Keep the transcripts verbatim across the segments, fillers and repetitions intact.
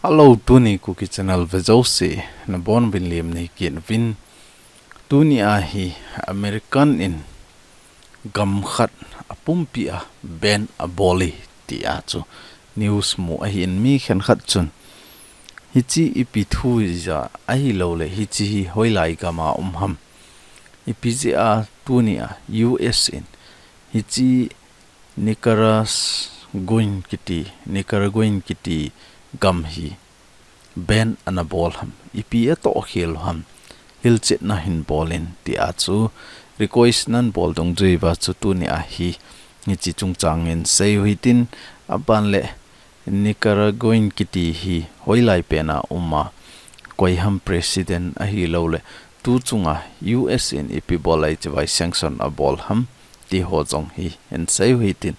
Hello, tuni Kuki Channel ve jouse, nabonuvin lemna nei kit uvin. Tuni a hi American in gam khat apumpi a ban abol e tia chu news mu ahin, mi khenkhat chun hiche ipi thu hija ahilouleh hiche hi hoilai gam a um ham, ipi jeh a tuni a U S in hiche Nicaraguan kiti, Nicaraguan kiti gam hi ban ana bol ham, ipi atoh khel u ham, hilchetna hin bol in tia chu request nan bol dungjui uva chu tuni a hi hiche chungchang in sei u hitin, aban le Nicaraguan kiti hi hoilai pen a um a, koi ham president ahilouleh tu chunga U S in ipi bol a hiche vai sanction abol ham ti ho jong hi hin sei u hitin,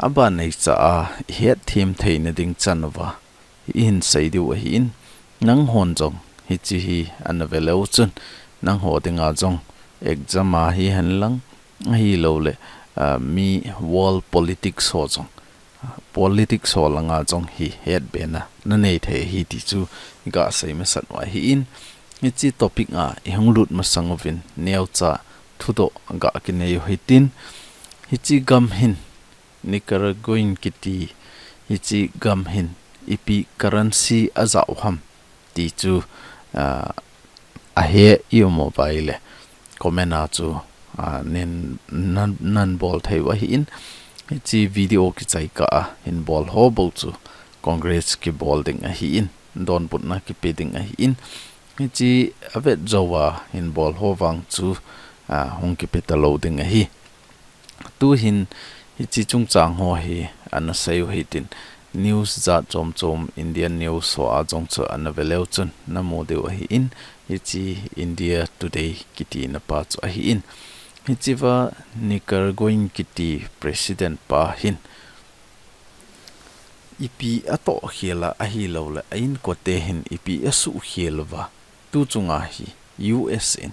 aban neicha a ihet them theina ding chan uva ihin sei diu ahin, nanghon jong hiche hi ana ve leu chun, nangho dinga jong exam a hihen lang ahilouleh, ah, mi world politics ho jong, ah, politics ho langa jong hi hetbena nanei thei ahi ti chu iga sei masat u ahin, hiche topic a ihung lut masang uvin neocha thudoh ga kinei u hitin, hiche gam hin Nicaraguan kiti hiche gam hin ipi currency ajah u ham ti chu, ah, ahe i um uva ahile comment a chu, ah, nin nan, nan bol thei u ahin, hiche video kichai kah a hin bol ho bou chu Congress kibol ding ahin, donbutna kipe ding ahin, hiche avet jou a hin bol ho vang chu, ah, hung kipe talou ding ahi. Tuhin hiche chungchang ho hi ana sei u hitin, news jat chom chom, Indian news ho a jong chu ana ve leu chun namu diu ahin, hiche India Today kiti na pa chu ahin, hiche va Nicaraguan kiti president pa hin ipi atoh khel a ahilouleh a inkote hin ipi asuh khel uva, tu chunga hi U S in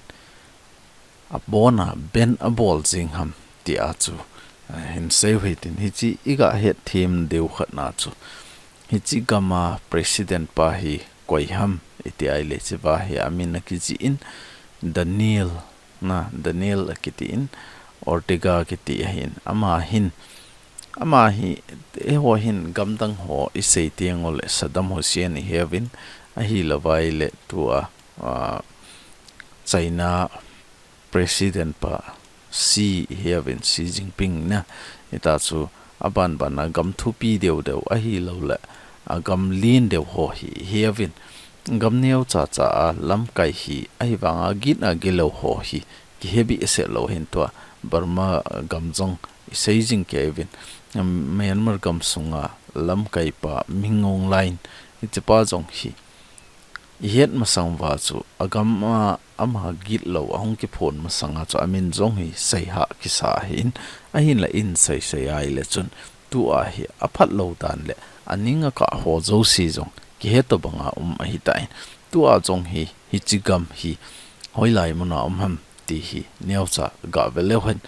abon a ban abol jing ham tia chu, ah, hin sei u hitin, hiche iga het them diu khatna chu, hiche gam a president pa hi koi ham iti ahile hiche va hi amin akijih in, Daniel na, Daniel akiti in, Ortega kiti ahin, ama hin, ama hi, eiho hin gamdang ho isei teng uleh Saddam Hussein ihe uvin, ahilouva ahile tua, ah, China president pa Xi ihe uvin, Xi Jinping na, hita chu aban ban a gam thupi deu deu ahilouleh agam len deu ho hi ihe uvin, gam neocha cha a lamkai hi, ahivang a gin a gilou ho hi kihe behseh lou hin tua Burma gam jong isei jing kei uvin, Myanmar gam sunga lamkai pa Min Aung Hlaing, hiche pa jong hi ihet masang uva chu agam a ama gitlou ahung kiphon masang a chu amin jong hi seihah kisa ahin, ahinla isei sei ahile chun tua hi aphat lou dan le aning akah ho jouse jong kihe tobang a um ahitan, tua jong hi hiche gam hi hoilai mun a um ham ti hi neocha ga ve leu hen.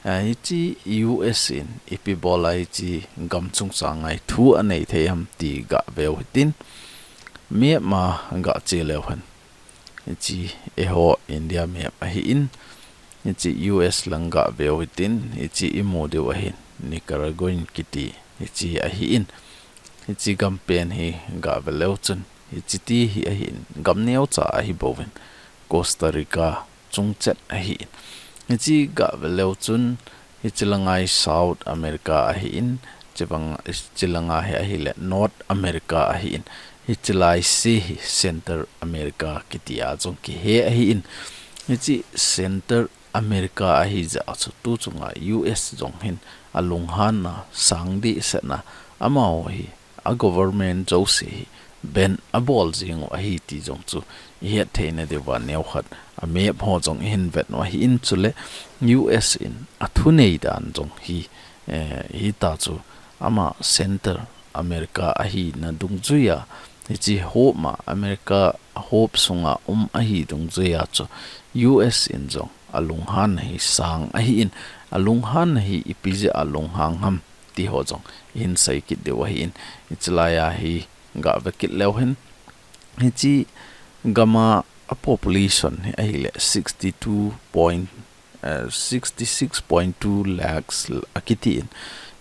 Ah, hiche U S in ipi bol a hiche gam chungchang a thu anei thei ham ti ga ve u hitin, map a ga che leu hen. Hiche eiho India map ahin, hiche U S lang ga ve u hitin, hiche imu diu ahin, Nicaraguan kiti hiche ahin, hiche gam pen hi ga ve leu chun, hiche ti hi ahin, gam neocha ahi bouvin, Costa Rica chungchet ahin. Hiche ga ve leu chun, hiche langa hi South America ahin, chuvang, hiche langa hi ahile North America ahin, hiche lai se hi Central America kiti a jong kihe ahin. Hiche Central America ahi jeh a chu tu chunga U S jong hin alunghanna sang dehset na, amaho hi a government jouse hi ban abol jing u ahi ti jong chu ihet theina diuva neokhat a map ho jong ihin vet u ahin, chule U S in athunei dan jong hi, eh, hita chu ama Central America ahina dungjui a, hiche hop ma America hop sunga um ahi dungjui a chu U S in jong alunghanna hi sang ahin, alunghanna hi ipi jeh a lunghang ham ti ho jong ihin sei kit diu ahin, hiche lai a hi gave kit leu hen. Hiche gam a population hi ahile sixty two point, eh, sixty six point two lakhs akiti in.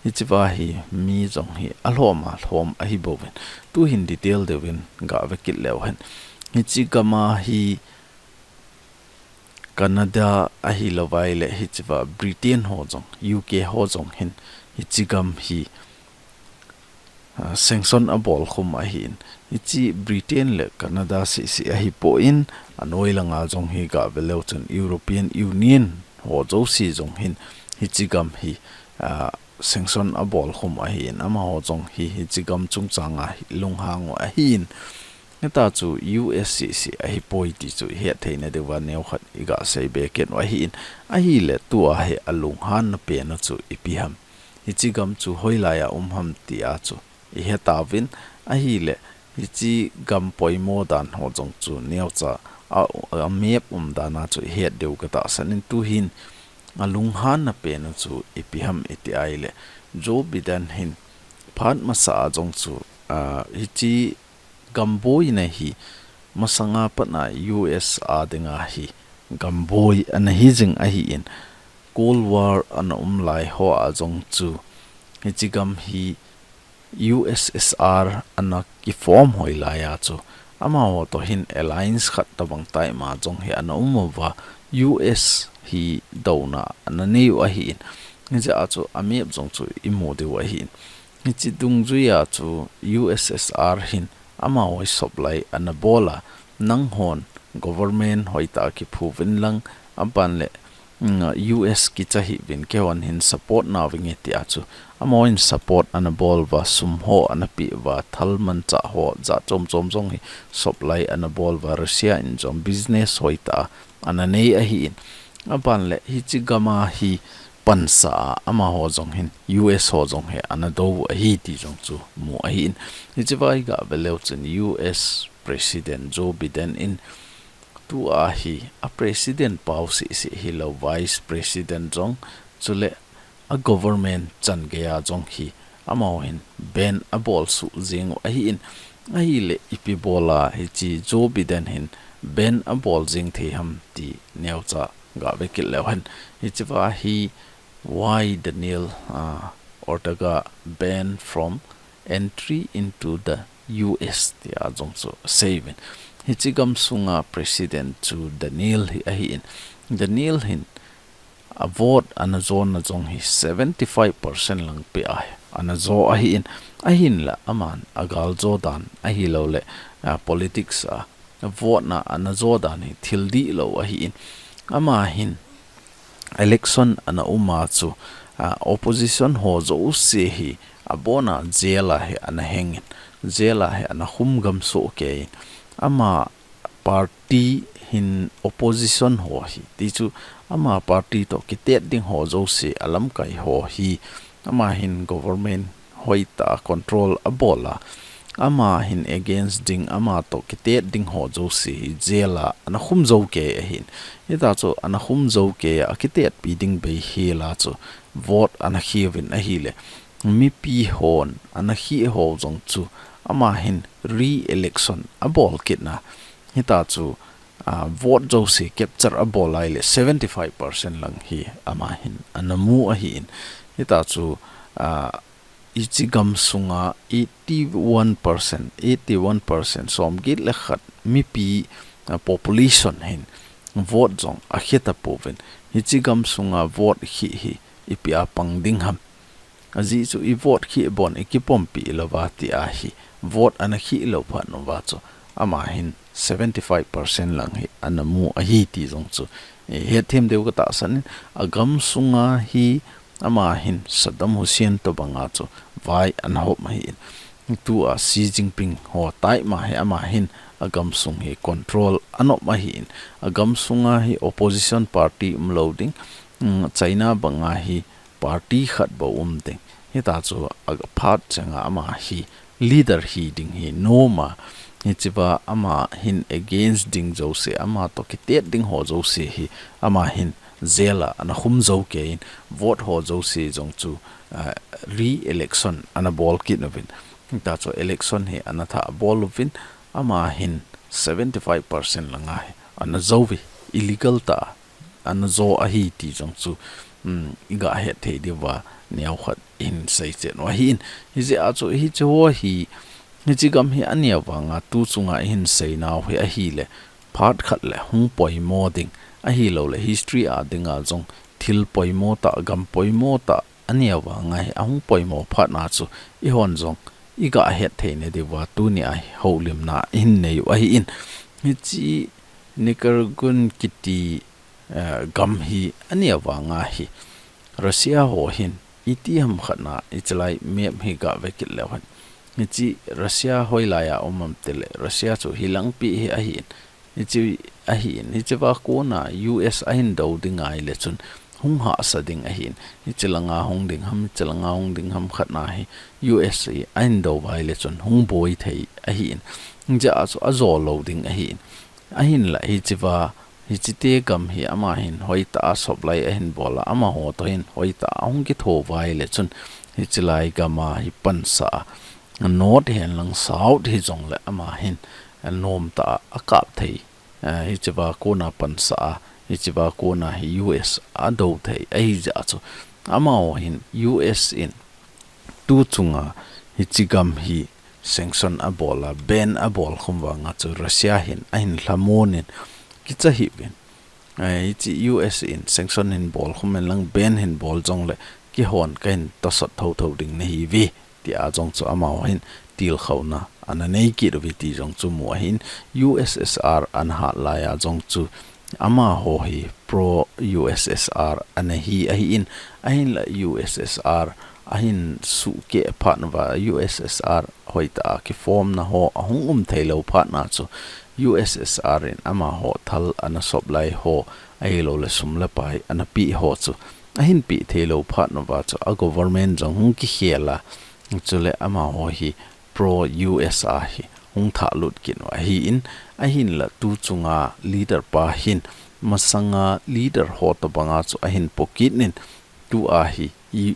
Hiche va hi mi jong hi alhom alhom ahi bouvin. Tuhin detail deuvin gave kit leu hen. Hiche gam a hi Canada ahilou vai le hiche va Britain ho jong, U K ho jong hin hiche gam hi, ah, sanction abol khum ahin. Hiche Britain le Canada seh seh ahipon, anoi langa jong hi gave leu chun European Union ho jouse jong hin hiche gam hi, ah, sanction abol khum ahin, amaho jong hi hiche gam chungchang a hi lunghang u ahin. Hita chu U S seh seh ahipoi ti chu ihet theina diuva neokhat iga sei be kit u ahin. Ahile tua hi alunghanna pen u chu ipi ham, hiche gam chu hoilai a um ham ti a chu ihet tauvin. Ahile hiche gam poimo dan ho jong chu neocha a, a map um dan a chu ihet diu katahsan in, tuhin alunghanna pen u chu ipi ham iti ahile, Joe Biden hin phat masa a jong chu, ah, hiche gam boina hi masanga pat a U S a dinga hi gam boi ana hi jing ahin, Cold War ana um lai ho a jong chu hiche gam hi U S S R ana kiform hoi lai a chu amaho to hin alliance khat tabang tai ma jong hi ana um uva, U S hi douna ana nei u ahin. Hijeh a chu a map jong chu imu diu ahin. Hiche dungjui a chu U S S R hin amaho hi sop lai ana bol a, nanghon government hoitah a kiphu vin lang, aban le, mm, U S kicha hih uvin, keihon hin support nauvinge ti a chu amahon support ana bol uva, sum ho ana pe uva, thal manchah ho jat chom chom jong hi sop lai ana bol uva, Russia in jong business hoitah a ana nei ahin. Aban le hiche gam a hi pansa a amaho jong hin U S ho jong hi ana dou u ahi ti jong chu mu ahin. Hiche va iga ve leu chun U S President Joe Biden in tua hi a President pau seh seh hilou, Vice President jong, chule a government chan gei a jong hi amaho hin ban abol suh jing u ahin. Ahile ipi bol a hiche Joe Biden hin ban abol jing thei ham ti neocha gave kit leu hen. Hiche va hi Why Daniel, ah, Ortega banned from entry into the U S ti a jong chu asei uvin. Hiche gam sunga President chu Daniel hi ahin. Daniel hin a vote ana jona jong hi seventy five percent lang pe a ana jo ahin. Ahinla aman a gal jo dan ahilou le, ah, politics a vote na ana jo dan hi thil dihlou ahin. Ama hin election ana um a chu, ah, opposition ho jouse hi abon a jail a hi ana hengin, jail a hi ana khum gam soh kei in. Ama party hin opposition ho hi, ti chu ama party to kitet ding ho jouse, alamkai ho hi, ama hin government hoitah a control abol a, ama hin against ding, ama to kitet ding ho jouse hi jail a ana khum jou kei ahin. Hita chu ana khum jou kei a, akitetpi ding bei hel a chu vote ana khih uvin ahile, mipi hon ana khih ho jong chu ama hin re-election abol kit na. Hita chu, ah, vote jouse capture abol a ahile seventy five percent lang hi ama hin ana mu ahin. Hita chu, ah, hiche gam sunga eighty one percent, eighty one percent, somget le khat mipi, ah, population hin vote jong akhih tapouvin. Hiche gam sunga vote khih hi ipi a pang ding ham. Ajeh chu i vote khih bon i kipompi lou va ti a hi vote ana khih lou phat uva chu ama hin seventy five percent lang hi ana mu ahi ti jong chu, eh, hethem diu katahsan in, agam sunga hi ama hin Saddam Hussein tobang a chu vai ana hom ahin. Tua Xi Jinping ho tai ma hi ama hin agam sung hi control ana um ahin. Agam sunga hi opposition party umlou ding, mm, China banga hi party khat bou um ding. Hita chu aphat chenga ama hi leader hi ding hi nom a. Hiche va ama hin against ding jouse, ama to kitet ding ho jouse hi ama hin jail a ana khum jou kei in, vote ho jouse jong chu, ah, re-election ana bol kit uvin. Hita chu election hi ana thah bol uvin, ama hin seventy five percent langa hi ana jou uve, illegal tah a ana jou ahi ti jong chu, um, i gah het thei diuva neokhat i hin seichen u ahin. Hijeh a chu hiche ho hi, hiche gam hi aneo vanga tu chunga i hin seinau hi ahile, phat khat le hung poimo ding, ahilouleh history a dinga jong thil poimo tah, gam poimo tah, aneo vanga hi ahung poimo phat na chu, eihon jong i gah het theina diuva tunia hi houlimna i hin nei u ahin. Hiche Nicaraguan kiti, eh, gam hi aneo vanga hi Russia ho hin itiham khat na, hiche lai map hi gah ve kit leu hen, hiche Russia hoilai a um am tile, Russia chu hilangpi hi ahin. Hiche ahin, hichea kona U S a hin dou ding ahile chun hung hahsa ding ahin. Hiche langa hung ding ham, hiche langa hung ding ham khat na hi U S a hin dou uva ahile chun hung boi thei ahin. Hijeh a chu ajo lou ding ahin. Ahinla hichea, hiche te gam hi ama hin hoitah a supply a hin bol a, amaho toh hin hoitah a hung kitho uva ahile chun hiche lai gam a hi pansah a, north hen lang south hijongle ama hin, eh, nomtah a akap thei. Eh, hichea kona pansah a, hichea kona hi U S a dou thei ahijeh a chu, amaho hin U S in tu chunga hiche gam hi sanction abol a, ban abol khum vanga chu Russia hin ahin lhamon in kicha hih uvin. Eh, hiche U S in sanction hin bol khum hen lang, ban hin bol jongle keihon kahin tosot thotho ding nahiuve, tia jong chu amaho hin tilkhouna ana nei kit uve ti jong chu mu ahin. U S S R ana hat laiya jong chu amaho hi pro U S S R ana hi ahin, ahinla U S S R ahin sukeh phat uva U S S R hoitah a kiform na ho ahung um thei lou phat na chu U S S R in amaho thal ana supply ho, ahilouleh sum le pai ana peh ho chu ahin peh thei lou phat uva chu a government jong hung kikhel a, chule amaho hi pro U S a hi hung thah lut kit u ahin, ahinla tu chunga leader pa hin masanga leader ho tobanga chu ahin po kit in, tua hi i,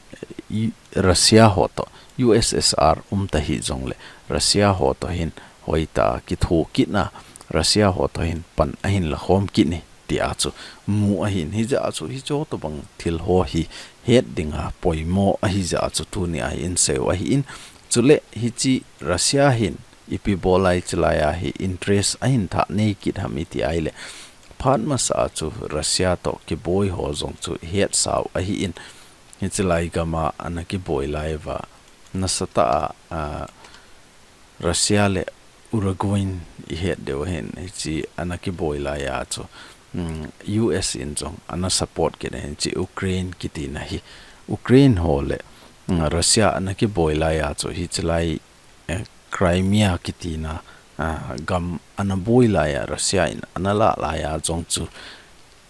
i, Russia ho toh U S S R um ta hijongle Russia ho toh hin hoitah a kitho kit na, Russia ho toh hin pan ahin la khom kit in, tia chu mu ahin. Hijeh a chu hiche tobang thil ho hi het dinga poimo ahijeh a chu tunia hi i hin sei u ahin. Chule hiche Russia hin ipi bol a hiche laiya hi interest ahin thah nei kit ham iti ahile, phat masa a chu Russia toh kiboi ho jong chu i hetsau ahin. Hiche lai gam a ana kiboi lai uva, nasatah a, a, Russia le Uruguay i het diu ahin, hiche ana kiboi laiya chu, um, U S in jong ana support kit ahin, hiche Ukraine kitina hi. Ukraine ho le, um, Russia ana kiboi laiya chu hiche lai, eh, Crimea kitina, ah, gam ana boi laiya, Russia in ana lah laiya jong chu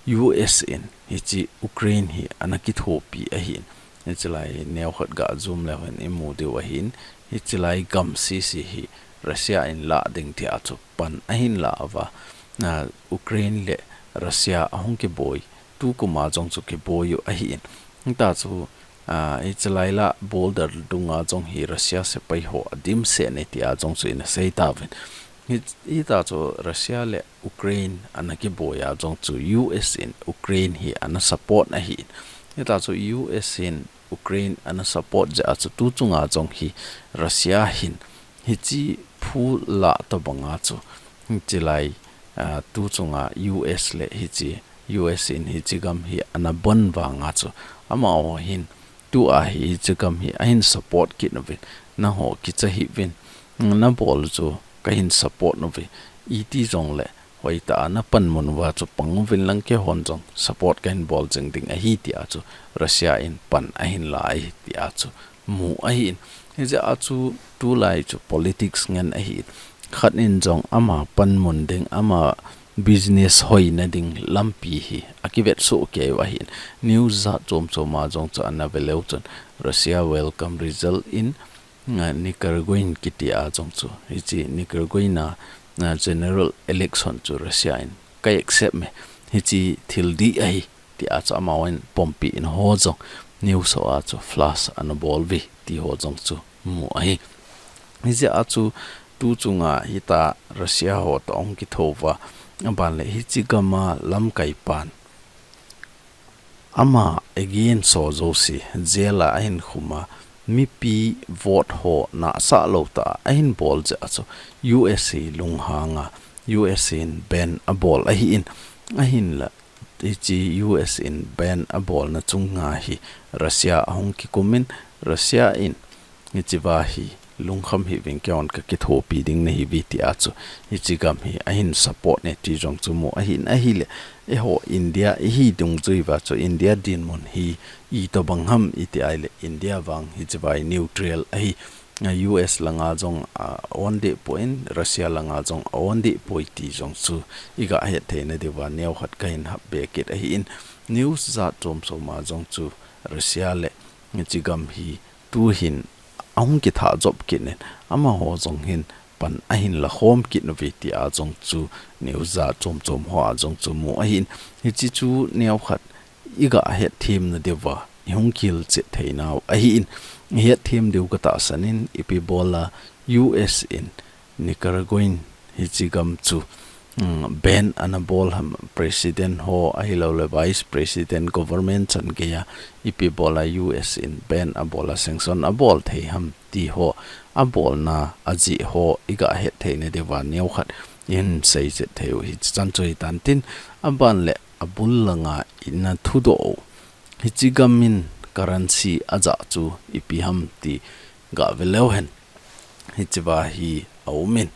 U S in hiche Ukraine hi ana kithopi ahin. Hiche lai neokhat gah zoom leu hen i mu diu ahin. Hiche lai gam sese hi Russia in lah ding tia chu pan ahin la uva. Ah, Ukraine le Russia ahung kiboi, tu kum a jong chu kiboi u ahin. Hita chu, ah, hiche lai lah border dunga jong hi Russia sepai ho adimset e tia jong chu i na sei tauvin. Hi, hita chu Russia le Ukraine ana kiboi a jong chu U S in Ukraine hi ana support ahin. Hita chu U S in Ukraine ana support jeh a chu tu chunga jong hi Russia hin hiche phu lah tobanga chu hiche lai, ah, tu chunga U S le hiche U S in hiche gam hi ana ban vanga chu amaho hin tua hi hiche gam hi ahin support kit uvin, nangho kicha hih uvin, nabol chu kahin support uve, iti jongle hoitah a na panmun uva chu pang uvin lang, keihon jong support kahin bol jing ding ahi tia chu Russia in pan ahin la ahi tia chu mu ahin. Hijeh a chu tulai chu politics ngen ahin. Khat in jong ama panmun ding, ama business hoina ding lampi hi akivet soh kei u ahin. News jat chom chom a jong chu ana ve leu chun Russia welcome result in, ah, Nicaraguan kiti a jong chu, hiche Nicaraguan a, ah, general election chu Russia in ka accept e, hiche thil dih ahi, tia chu amahon pompi in ho jong news ho a chu flash ana bol uve ti ho jong chu mu ahi. Hijeh a chu tu chunga hita Russia ho toh ahung kitho uva, aban le hiche gam a lamkai pan ama against ho jouse jail a ahin khum a, mipi vote ho nahsah lou tah a ahin bol jeh a chu U S A lunghang a, U S A in ban abol ahin, ahinla hiche U S in ban abolna chunga hi Russia ahung kikum in, Russia in hiche va hi lungkham hih uvin, keihon ka kithopi ding nahi uve tia chu hiche gam hi ahin support e ti jong chu mu ahin, ahile eiho India ihi dungjui uva chu India dinmun hi itobang ham iti ahile India vang hiche va hi neutral ahi. A, U S langa jong a on deh poi, Russia langa jong a on deh poi ti jong chu iga het theina diuva neokhat kahin hap be kit ahin, news jat chom chom a jong chu Russia le hiche gam hi tuhin ahung kithah jop kit in, amaho jong hin pan ahin la khom kit uve tia jong chu news jat chom chom ho a jong chu mu ahin, hiche chu neokhat iga het themna diuva ihung kihilchet theinau ahin, ihet them diu katahsan in, ipi bol a U S in Nicaraguan hiche gam chu, um, ban ana bol ham, president ho ahilou le vice president, government chan gei a ipi bol a U S in ban abol a, sanction abol thei ham ti ho abolna ajeh ho iga het theina diuva neokhat ihin seichet thei u hiche chan chu hitan tin, aban le abul langa ina thudoh u, hiche gam in currency ajah chu ipi ham ti ga ve leu hen. Hiche va hi aum in,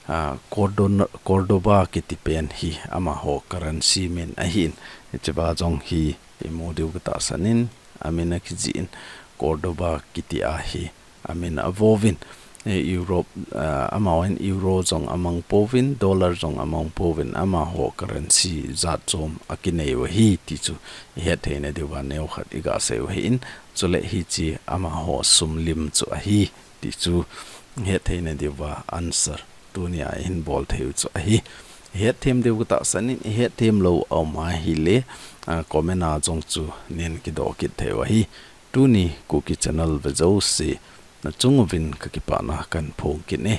a, Cordon-, Cordoba kiti pen hi amaho currency min ahin, hiche va jong hi imu diu katahsan in, amin akijih in, Cordoba kiti ahi, amin avo uvin, e, Europe, a, amahon euro jong amang pouvin, dollar jong amang pouvin, amaho currency jat chom akinei u ahi ti chu ihet theina diuva neokhat iga sei u ahin, chule hiche amaho sum lim chu ahi ti chu ihet theina diuva answer tunia ihin bol thei u chu ahi. Ihet them diu katahsan in, ihet them lou aum ahile, a, comment a jong chu nin kidoh kit thei u ahi. Tuni Kuki channel ve jouse nachung uvin kakipana kahin phong kit e.